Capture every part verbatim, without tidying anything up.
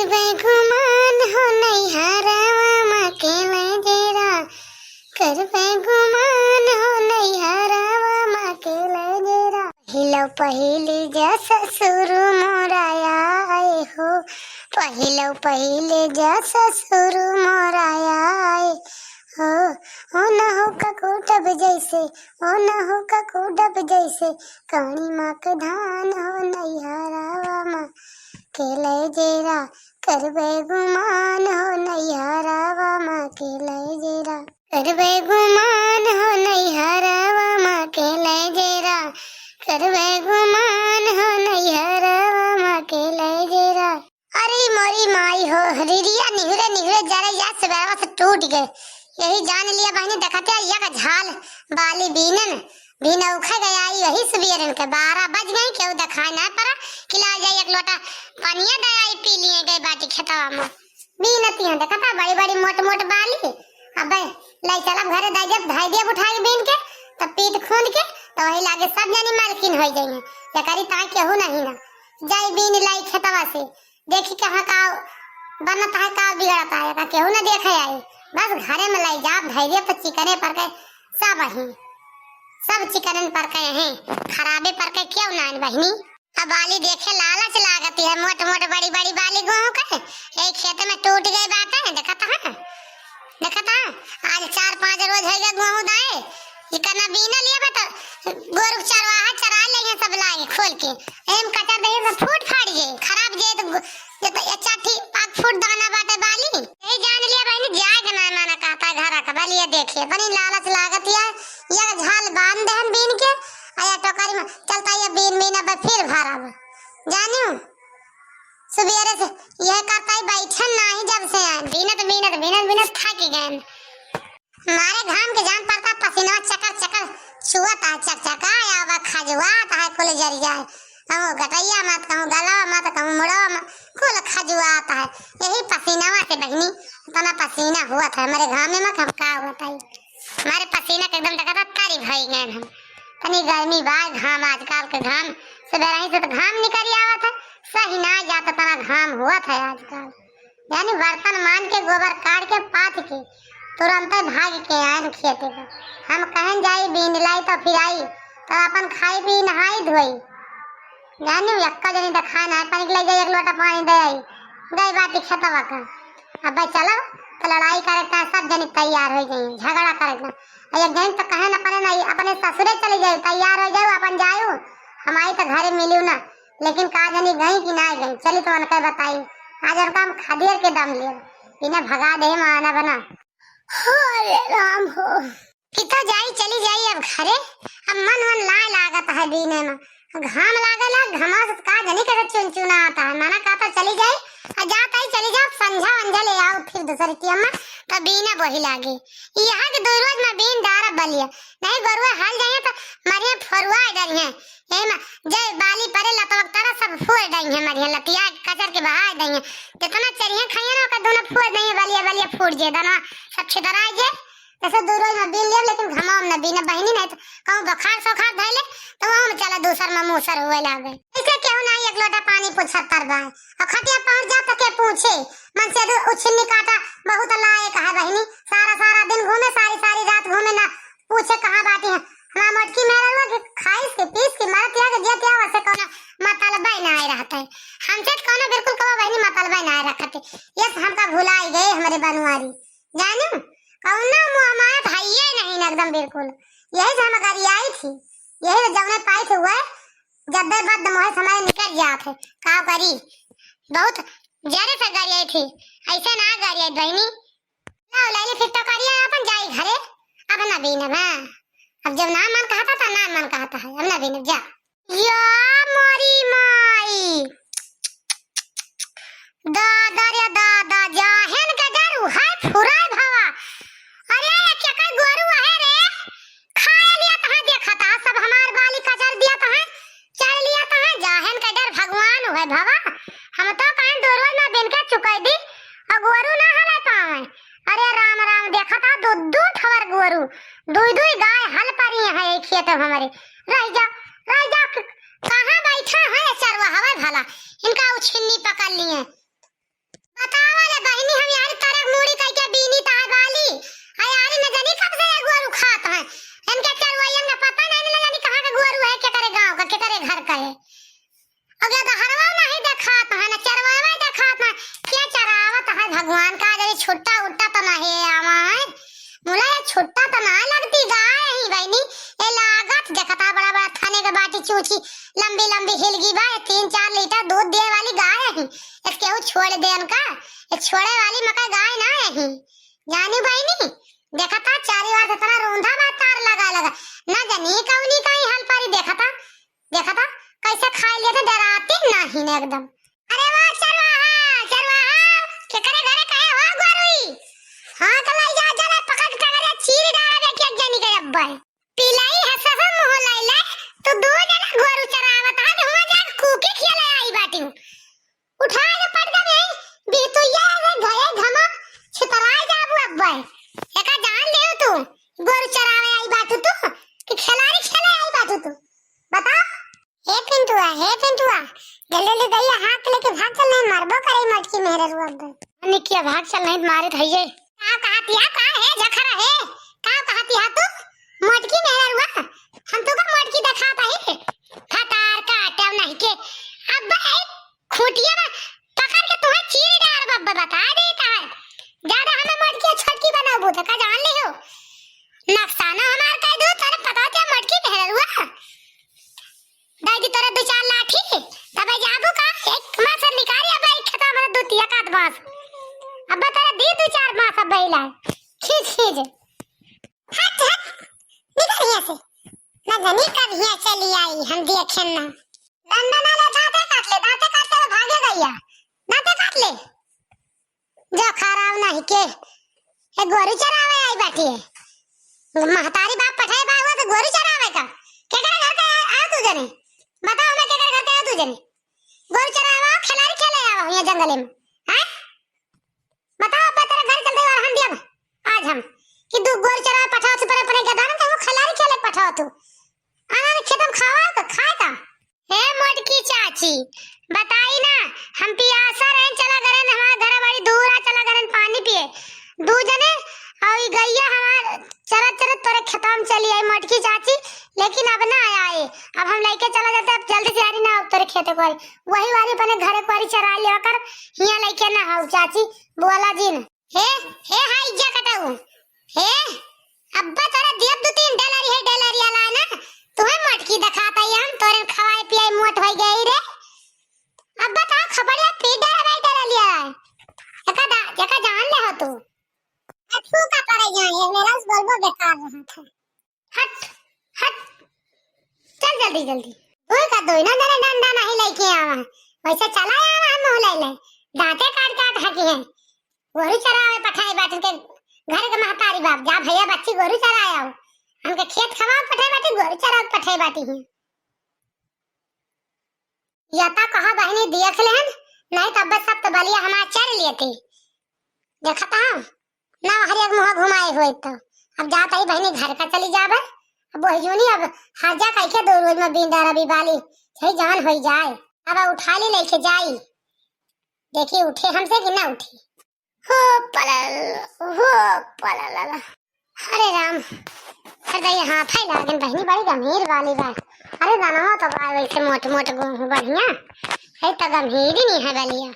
बेगुमान हो नैहरवा मा के ले जेरा, करबे गुमान हो नैहरवा मा के ले जेरा। पहिलो पहिली जा ससुर मोरा आए हो, पहिलो पहिली जा ससुर मोरा आए हो। ओ न हो ककूटब जैसे, ओ न हो ककूटब जैसे, कानी माँ के धान हो नैहरवा मा के ले जेरा, करबे गुमान हो नैहरवा मा के ले जेरा। करबे गुमान हो नैहरवा मा के ले जेरा, करबे गुमान हो नैहरवा मा के ले जेरा। अरे मोरी माई हो, रिरिया निहुरे निहुरे जरे या सबेरवा से टूट गए। यही जान लिया बहिनी, देखते या का झाल बाली बीनन, बीन उखे गए आई वही सुबेरन के बारह बज गए, केहू देखाई ना पड़ा। कि ला जाई एक लोटा पनिया दे आई, पी लिए गए बाटी खेतवा मा। बीनती हैं, देखता बड़ी बड़ी मोट मोट बाली। अबे लाई चलब घरे, दाई जब धाई दिया उठाई बीन के, तब पीट खूंद के, तो वही लागे सब जनी मालकिन हो जाइए। ये करी ताई केहू नहीं ना जाई बीन लाई खेतवा से, देखी कहाँ का बनत है, का बिगड़त है, का केहू ना देखे आई। बस घरे में लाई जाब, धाई दिया तो चिकने पर के सब ही, सब चिकनन पर के हैं, खराबे पर के क्यों ना आइन बहिनी। अब बाली देखे लालच लागत है, मोट मोट बड़ी बड़ी बाली गेहूं के, यही खेत में टूट गए बाटे, देखत है, देखत है। आज चार पांच रोज हो गए गेहूं दाए, इकना बीना लिया बा तो गोरु चरवाहा चरा ले हैं सब लाए खोल के, एम कचर दे सब फूट फाड़ गए, खराब जे तो गो-, जे तो ये चाठी पाक फूट दाना बाटे बाली। यही जान लिया बहिनी, जाए के ना माना कहता है घर का बाली, ये देखिए बनी लालच लागत है, ये झाल बांध दे हम बीन के, आया टोकरी में चलता ये बीन बीन अब फिर भरब। जानियो, सुबेरे से यह करता ही बैठन नाही, जब से आए, बीनत, बीनत, बीनत, बीनत थक गए। मारे घाम के जान पड़ता, पसीना चकर चकर चुअत है, चकचका आवा, खजुआत है, कुल जर जाए। कहूँ गटैया मत, कहूँ गलवा मत, कहूँ मुड़वा मत, कुल खजुआत है। यही पसीनावा से बहिनी, इतना पसीना हुआ था हमारे घाम में, मत हम का हुआ था। हमारे पसीना के एकदम देखा था, तारी भई गए हम। तनी गर्मी बा, घाम, आजकल के घाम, सुबह रही से तो घाम निकल आवत है, सही ना जाता, तना घाम हुआ था आजकल। यानी बर्तन मान के, गोबर काढ़ के, पाथ के, तुरंते भाग के आयन खेते का। हम कहन जाई बीन लाई तो फिर आई, तो अपन खाई पी, नहाई धोई। जानी एक्का जनी तो खाए ना, पानी के ले जाई, एक लोटा पानी दे आई, गई बाटी खेतवा का। अब भाई चलो, तो लड़ाई करे का, सब जनी तैयार हो गई, झगड़ा करे का। और एक जनी तो कहे ना, अपने ना, अपने ससुरे चली जाए, तैयार हो जाओ, अपन जाओ, हम आई तो घरे मिलियो ना। लेकिन का जनी गई कि ना गई, चली तो उनके बताई। आज उनका हम खदेड़ के दम लेब, इन्हें भगा दे माना बना। हो रे राम हो। किता जाई, चली जाई अब घरे। अब मन मन लाए लागत है बीने में। घाम लागेला, घामा से का जनी कैसे चुनचुनात है। मना कहता चली जाई, आ जात आई चली जाओ, संझा वंझा ले आओ फिर दूसरी टियम में, तब बीने वही लागे। यहाँ के दो रोज में बीन डारा बलिया, नहीं गोरुआ हाल जाइए तो मरिए फरुआ डरिए। यही में जय बाली परे लतवक तारा सब फोड़ डाई है मरिए, लतिया कचर के बहा डाई है। जितना चरिए खाइए ना, ओकर दोनों फोड़ डाई है, बलिया बलिया फूट जे, दनवा सब छितराई जे। ऐसे दो रोज में बीन लिया, लेकिन घमाम न बीन बहिनी, नहीं तो कहूँ बुखार सोखार धैले, तो वहाँ में चला दूसर में मूसर हुए लागे। ऐसे केहू नहीं एक लोटा पानी पूछत तर बाय। और खटिया पहुँच जा तो के पूछे, मन से दू उछिन्नी काटा बहुत लायक है बहिनी। सारा सारा दिन घूमे, सारी सारी रात घूमे, ना पूछे कहाँ बाटी है। हमार मोटकी मेहररुआ के खाइस के पीस के मरत या के जियत या, वैसे कौनो मतलबे ना आए रहता है। हमसे तो कौनो बिल्कुल कबो बहिनी मतलबे ना आए रखते। ये से हमका भुलाई गए हमरे बनवारी। जानियो, कौनो मुँह हमारा भाइये नहीं ना एकदम बिल्कुल। यही से हम गरियाई थी, यही से जौने पाई थे हुए, जब बे बद मोहे समय निकल जात है। का करी, बहुत जरे से गरियाई थी, ऐसे ना गरियाई बहिनी। लाओ, लैली फिर टोकरिया अपन जाई घरे, अब ना बीनब, हाँ। अब जब ना मन कहता था, ना मन कहता है, अब ना बीनब, जा। या मोरी माई, दादा रे दादा, जाहेन के डरू है फुराय भवा। अरे, ये क्या का गोरू है रे? खाए लिया तहाँ देखा था, सब हमार बाली कचर दिया तहाँ, चल लिया तहाँ, जाहेन के डर भगवान हुए भवा। हम तो कहें दो रोज ना दिन के चुकाई दी, और गोरू ना हले पावे। अरे राम राम, देखा था दो, दो ठवर गोरू, दुई दुई गाय हल परी है ये खेत में हमारे। रह जा, रह जा, क-, कहाँ बैठा है चरवाहवे भला, इनका उछिन्नी पकड़ लिए। लंबी लंबी हिलगी बा, तीन चार लीटर दूध दिए वाली गाय है। इसके वो छोड़ देन का, ये छोड़े वाली मका गाय ना है। जानी बहिनी, देखा था चारी ओर से इतना रूंधा बा तार लगा लगा, ना जानी कौनी कहीं हल पारी। देखा था, देखा था कैसे खाए लिए थे, डराती नहीं ने एकदम। अरे वाह चरवाहा, चरवाहा, केकरे घरे कहे हो गोरुई? हाँ तो लाई जा, जरा पकड़ के टंगरे चीर डाल दे के एक जनी के अब्बे। पिलाई हंस हंस मुंह लाई ले, तू दो जना गोरू चरावत है, हुआ जा कूकी खेले आई बाटी। उठा के पटका दे, बितुइया रे गए घमा, छितराए जाबू अब्बे। एका जान लेव तू, गोरू चरावे आई बाटू तू, कि खेलारी खेले आई बाटू तू? बताओ। हे पिंटुआ, हे पिंटुआ, जल्दी जल्दी गइया हाथ लेके भाग चल, नहीं मरबो करे मोटकी मेहररुआ अब्बे। निकिया भाग चल, नहीं मारे धइये। का कहती है, का है जखरा है? का कहती है तू? मोटकी मेहररुआ, हम तू का मोटकी दिखाता है? फटार काटब नहीं के। अब्बे खूंटिया में पकड़ के तुम्हें चीर डार बब्बे बता देता है। ज्यादा हमें मोटकी छोटकी बनाओ बूझे का जान लियो। नक्साना हमार कह दो, तोरे पता क्या मोटकी मेहररुआ? दादी तोरे दो चार लाठी, तबे जाबू का एक मासर निकारी अब एक खेता में दो तिया काट बांस। अब तोरे दी दो चार बांस अब बैला। खींच खींच। हट हट, निकल यहाँ से। ना जानी कब यहाँ चली आई, हम देखेन ना। डंडा ना ले, दांते काट ले, दांते काट ले, भागे गइया। दांते काट ले। जो खराब नहीं के, ए गोरू चरावे आई बाटी है। महतारी बाप पठाए बा हुआ तो गोरू चरावे का। केकरे घर के आयो तू जने? बताओ मैं केकरे घर के आयो तू जने? गोरू चरावे आओ, खेलारी खेले आओ यहाँ जंगले में। हैं? बताओ, अब्बा तेरे घर चलते और हम दिया आज हम कि दू गोर चरा पठाओ तू, पर अपने गधा ना, तो वो खलारी खेले पठाओ तू। आना ने खेतम खावा तो खाए का। हे मोटकी चाची, बताई ना, हम पियासा रहन, चला गरन, हमारे घर बड़ी दूर आ, चला गरन पानी पिए। दू जने और ई गइया हमार चरत चरत तोरे खेतवा में चली आई मोटकी चाची, लेकिन अब ना आए। अब हम लइके चला जाते, अब जल्दी से आरी ना, अब तोरे खेते को आई। वही वारी अपने घरे को आरी चरा लिया कर, हियां लइके ना हो चाची, बोला जिन। हे, हे हाई जा कटाऊ। हे, अब्बा तोरा दियब दू तीन डलरी है, डलरी वाला ना। तुम्हें मोटकी दिखाता ही हम, तोरे खवाए पियाई मोट होई गई रे। अब्बा तो खबड़िया पी डरा भाई डरा लिया है। एका दा-, एका जान ले हो तू। अथू का करे जाए, ये मेरा उस बोलबो बेकार रहा था। हट, हट, चल जल्दी, जल्दी। दोई का दोई ना जरा डंडा नहीं लेके आवा। वैसे चला आवा हम मुँह ले ले। दांते काट काट हकी हैं। गोरू चरावे पठाए बाटी के घर के महतारी बाप। जा भैया बच्ची गोरू चराए आओ। हमके खेत खवाओ पठाए बाटी, गोरू चराओ पठाए बाटी हैं। या ता कहा बहिनी देख लेहन, नहीं तब सब तो बलिया हमार चर लेती। देखता हूँ, ना हरिया के मुँह घुमाए हुए तो। अब जात ही बहिनी घर का चली जाबे। अब वही जूनी अब हर जा कह के दो रोज में बीन डारा भी बाली, चाहे जवन होई जाए। अब उठा ली लेके जाई। देखी उठे हमसे कि ना उठे। हो पलल, हो पलल। अरे राम, अरे हाँ, फैला लेकिन बहिनी बड़ी गंभीर वाली बा। अरे दानवा तो बा वैसे मोट मोट गो-, बढ़िया। है तो गंभीर ही नहीं है बलिया।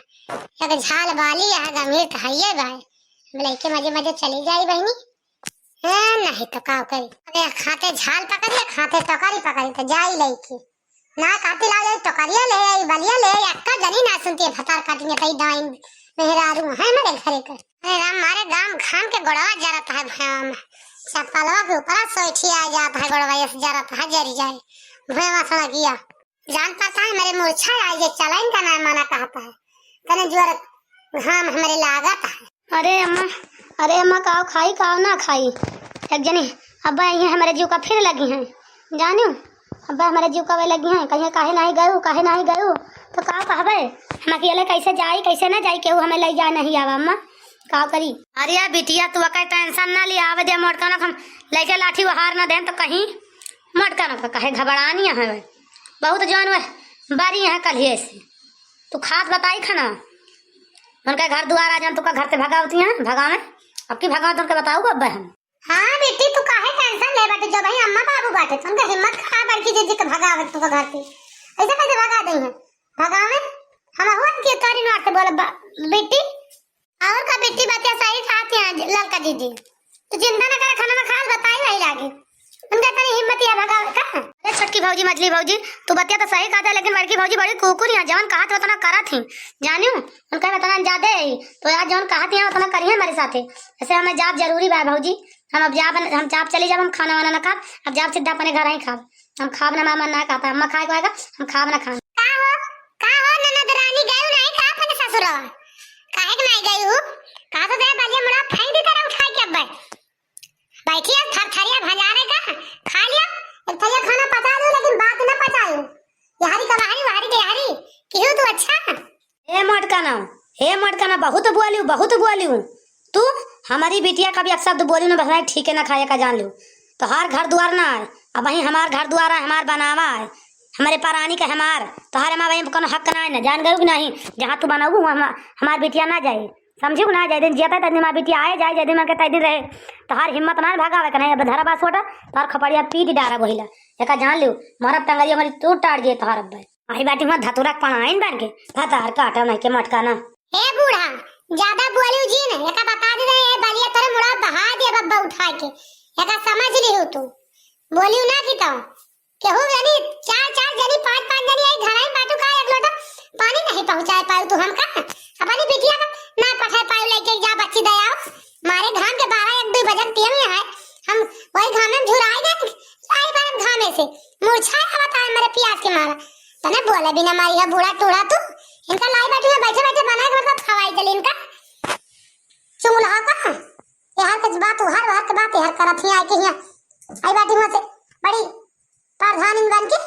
एक झाल बाली है, गंभीर तो है ये बा। अब लइके मजे मजे चली जाई बहिनी। हाँ, नहीं तो का करी। अरे खाते झाल पकड़ी, खाते टोकरी पकड़ी तो जाई लइके। ना काटी लाओ, ये टोकरिया ले आई, बलिया ले आई, अक्का जनी ना सुनती है, भतार काटेंगे तई डाइन मेहरारू है मेरे घरे कर। अरे राम, मारे गाम घाम के गोड़वा जरत है भयाम। चप्पलवा के ऊपरा सोइठी आ जात है, गोड़वा ऐसे जरत है, जरी जाए। भयाम सड़ा गया। जान पड़ता है मेरे मूर्छा आई, ये चलाइन का ना मना कहता है। तने जोर घाम हमारे लागत है। अरे अम्मा, अरे अम्मा, काव खाई, काव ना खाई? एक जनी अब्बा आई हैं, हमारे जीव का फिर लगी हैं, जानियो? अब्बा हमारे जीव का वे लगी हैं, कहिए, "काहे नाही गयू, काहे नाही गयू?" तो का कहबे, हम अकेले कैसे जाई, कैसे ना जाई, केहू हमें ले जाए नहीं आवा अम्मा, का करी? अरे बिटिया, तू अकर tension ना लिया, आवे दे मोटकनक, हम लइके लाठी वहार ना देन तो कहीं मोटकनक का कहे घबरानी है, बहुत जौन वे बारी यहाँ कल ही ऐसे। तू खात बताई खाना, उनका घर दुआर आ जान, तुका घर से भगावती हैं, भगावे। अब की भगावत उनके बताऊ अब हम। हाँ बेटी, तू काहे tension ले बाटे, जब ही अम्मा बाबू बाटे, तो उनका हिम्मत कहाँ बड़की जीजी के भगावत तुका घर से? ऐसे कैसे भगा दई हैं? भगावे? हम हुआ के तोरी नोट से बोलब बा-, बेटी। और का बेटी, बतिया सही कहत हैं ललका जीजी। तू चिंता ना करे, खाना में खाल बताई वही लागे। उनका इतनी हिम्मत है भगावे का? ए छोटकी भौजी, मझली भौजी, तू बतिया तो सही कहत है, लेकिन बड़की भौजी बड़ी कुकुर है, जवन कहत है उतना करत ही, जानियो? उनका इतना ज्यादा है, तो यार जवन कहत है उतना करिए हमारे साथे। ऐसे हमें जाब जरूरी बा भौजी, हम अब जाब, हम जाब चली जाब, हम खाना वाना ना खाब, अब जाब सीधा अपने घर ही खाब, हम खाब ना, हमार मन ना कहता, अम्मा खाए को आएगा, हम खाब ना खाब। का हो, का हो ननद रानी, गयू नहीं का अपने ससुरवा? काहे के नहीं गयू? कहा तो दे बलिया मुड़ा फेंक दी तरह उठा के अब। बैठी है थरथरिया भंजारे का, खा लिया, एक थरिया खाना पचा दो, लेकिन बात न पचायो। यहारी का वहारी, वहारी के यहारी, केहू तू अच्छा? हे मोटकाना, हे मोटकाना, बहुत बोलियो, बहुत बोलियो। तू हमारी बिटिया का भी एक शब्द बोलियो ना, बस ठीक है ना, खाए का जान लियो। तोहार घर दुआर ना है, अब वहीं हमार घर दुआर है, हमार बनावा है, हमारे परानी का हमार, तोहार एमा वहीं कोनो हक ना है ना, जान गयो कि नहीं? जहाँ तू बनाऊ, वहाँ हमार बिटिया ना जाए। समझी कि ना, जय दिन जियत है, तय दिन हमार बिटिया आए जाए, जय दिन मन के तय दिन रहे। तोहार हिम्मत ना भगावे के नहीं, अब धरा बा सोटा, तोहार खपड़िया पीट डारा बहिला। एका जान लियो, मारब टंगरिया हमारी तू टाड़ गए तोहार अब्बे। आई बाटी हुआ धतुरा के पड़ाइन बन के, भतार काटा नहीं के मोटकाना। ए बूढ़ा, ज्यादा बोलियो जी न, एका बता दे, ए बलिया तोरे मुड़ा बहा दे बब्बा उठा के, एका समझ लियो तू। बोलियो ना कि तो, केहू जनी चार चार जनी, पाँच पाँच जनी आई घराई बाटू का एक लोटा पानी नहीं पहुँचाए पाऊ तू हमका? अपनी बिटिया का ना पठाए पाऊ लेके जा बच्ची दयाओ। मारे घाम के बारह एक दो बजन पियम है। हम वही घाम में झुराई गए, आई बार घामे से। मूर्छा आवत है मेरे प्यास के मारा। तने बोले बिना मारी है बूढ़ा टूढ़ा तू। इनका लाई बैठी है, बैठे बैठे बनाए के मतलब खवाई चली इनका। चुंगला का? यार के बात, हर बात, बात यार करत ही आए के हिया। आई बाटी हुआ से बड़ी प्रधानी बन के,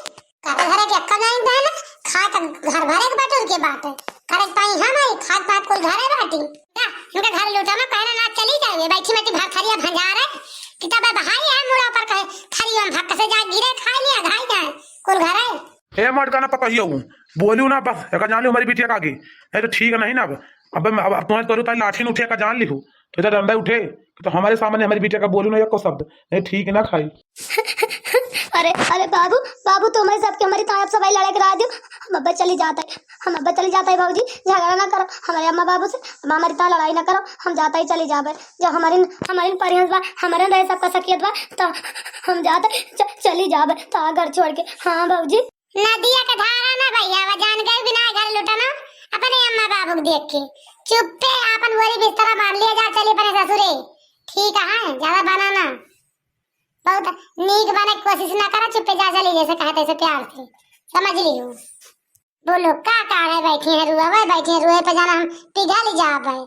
घर घरे के अक्कल नहीं देन, खाए त घर भरे के बाटे, उनके बाटे। करे के पाई हम आई, खाए पाए कुल घरे बाटी। का, इनका घर लूटा में पहले ना चली जाए, बैठी बैठी भरथरिया भंजा रहे, कि तब भाई है मुड़ा पर कहे, थरी हम भक्क से जा गिरे, खाए लिया, घाई जाए, कुल घरे। ए मटका ना पकहियो, बोलू ना बस, एका जान लियो हमारी बिटिया का आगे, नहीं तो ठीक नहीं ना अब। अब मैं, अब तुम्हारे तोरे उतार लाठी न उठे, एका जान लियो, तो इधर डंडा उठे, तो हमारे सामने हमारी बिटिया का बोलू ना एको शब्द, नहीं ठीक ना खाई। अरे, अरे बाबू, बाबू, तुम्हारे सबके हमारी तायब सबाई लड़ाई करा दियो। हम अब्बे चली जाता है, हम अब्बे चली जाता है भौजी, झगड़ा ना करो हमारे अम्मा बाबू से, अब हमारी ता लड़ाई ना करो, हम जाता ही चली जाबे। जब हमारी, हमारी परिहंस बा, हमारे रहे सबका सकियत बा, तो हम जाता ही च-, चली जाबे, तो घर छोड़ के। हाँ भौजी। नदिया के धारा ना भैया, वो जान गए बिना घर लुटना, अपने अम्मा बाबू के देख के। चुप्पे आपन बोरी बिस्तरा बांध लिया जा, चली अपने ससुरे। ठीक है, ज्यादा बना ना। बहुत नीक बने के कोशिश ना करा, चुप्पे जा चली, जैसे कहे तैसे प्यार से। समझ लियो। बोलो, का काढ़े बैठी हैं रुआ, वह बैठी हैं रुए पे जाना हम पिघल जाबे।